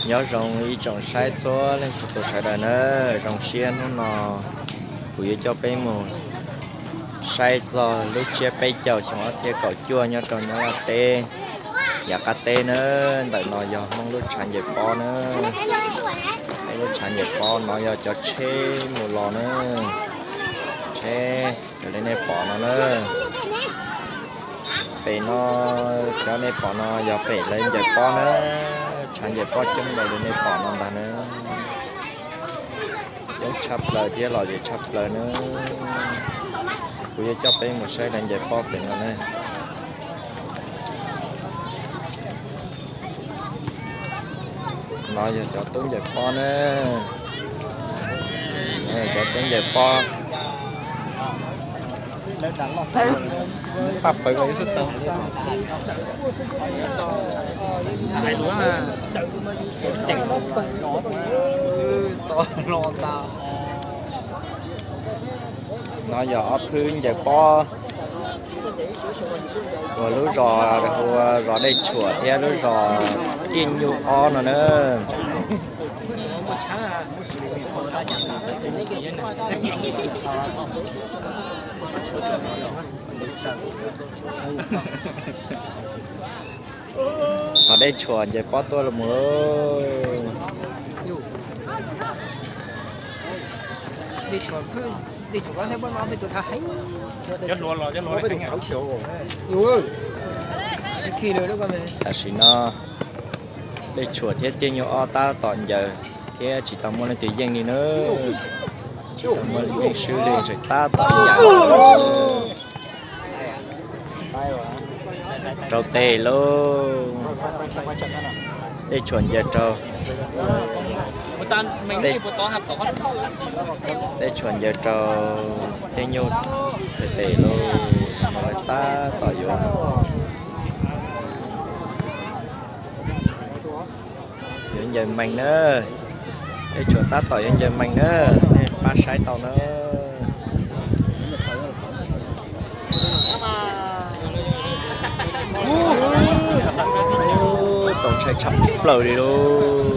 Nyob zoo ib tsoom saib txhua leej txhua tus sawv daws na, zoo siab hnub no kuv yuav coj peb mus saib txog lub tsiab peb caug xyoo ob txhiab kaum cuaj nyob rau Nyab Laj teb, yav qab teb na. Ntawm no yog Hmoob lub tshav ncaws pob na. Hmoob lub tshav ncaws pob no yog cov tsheb mus los na, tsheb raws li nej pom no na. Pem no, cov nej pom no yog pem lawv ncaws pob na, tshav ncaws pob coob npaum li nej pom no ntag na. Coob tshaj plaws thiab lom zem tshaj plaws na. Kuv yuav coj peb mus saib lawv ncaws pob pem no na. No yog cov tub ncaws pob na. Cov tub ncaws pob. Paj pawv ib xub tau. No yog ob phwb ncaws pob uas lub zos hu ua zos Dej Tshuam thiab lub zos Tiaj Nyuj Ob no na. Zos Dej Tshuam ncaws pob tuaj los mus. Tam sim no Dej Tshuam thiab Tiaj Nyuj Ob tab tom ncaws thiab tsis tau muaj leej twg yeej li na. Tsis tau muaj leej twg swb li, tseem tab tom ncaws. Rau tes lauj. Dej Tshuam ncaws rau. Dej Tshuam ncaws rau Tiaj Nyuj txhais tes lauj. Lawv tab tom yuav, yuav ncaws mees na. Dej Tshuam tab tom yuav ncaws mees na, nej pab saib tau na. Txaus ntshai tshaj plaws li lauj.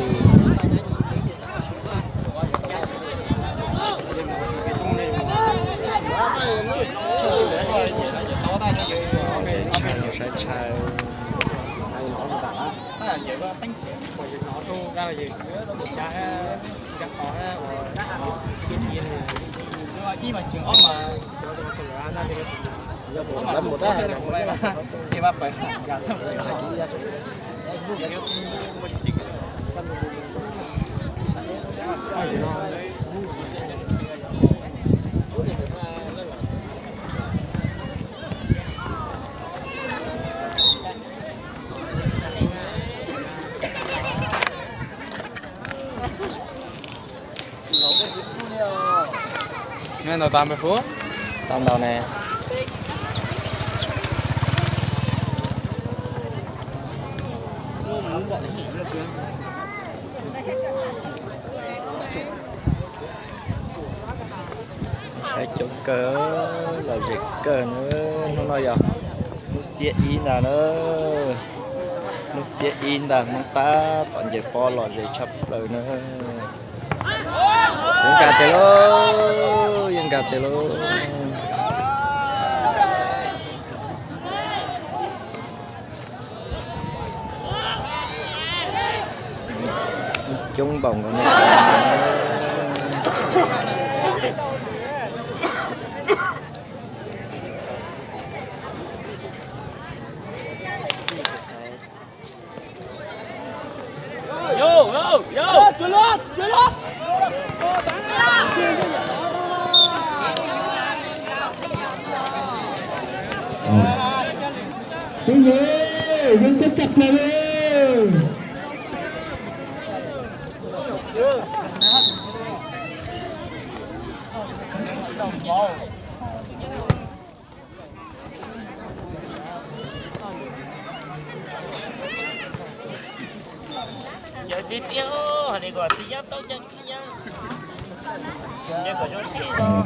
Saib tshaj. Tau ntau ne. Saib coob kawg, lom zem kawg na. Hnub no yog hnub xiab ib ntag na. Hnub xiab ib ntag, Hmoob tab tom ncaws pob lom zem tshaj plaws na. Yeej nkag tiag lauj, yeej nkag tiag lauj. Coob npaum nkaus no. Sawv daws, yeej txawj txawj plaws li. Yawg tiag tiag, hais li kom txiv nyab tau cai txiv nyab, ces kom zoo siab zog.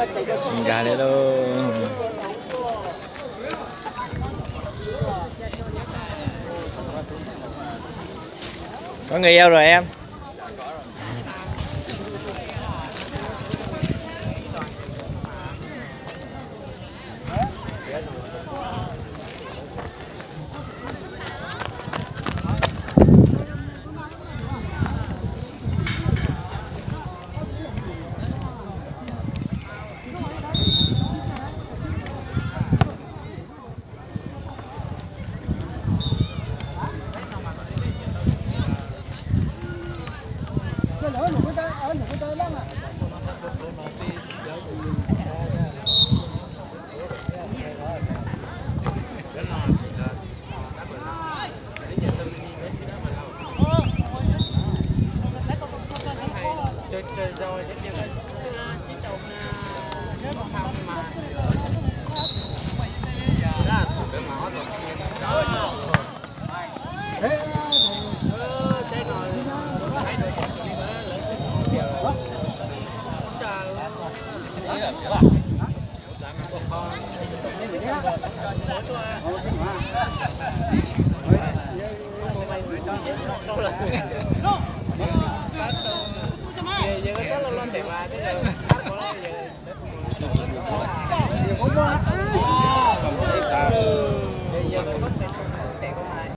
Tsis nkag li lauj. Có người yêu rồi em.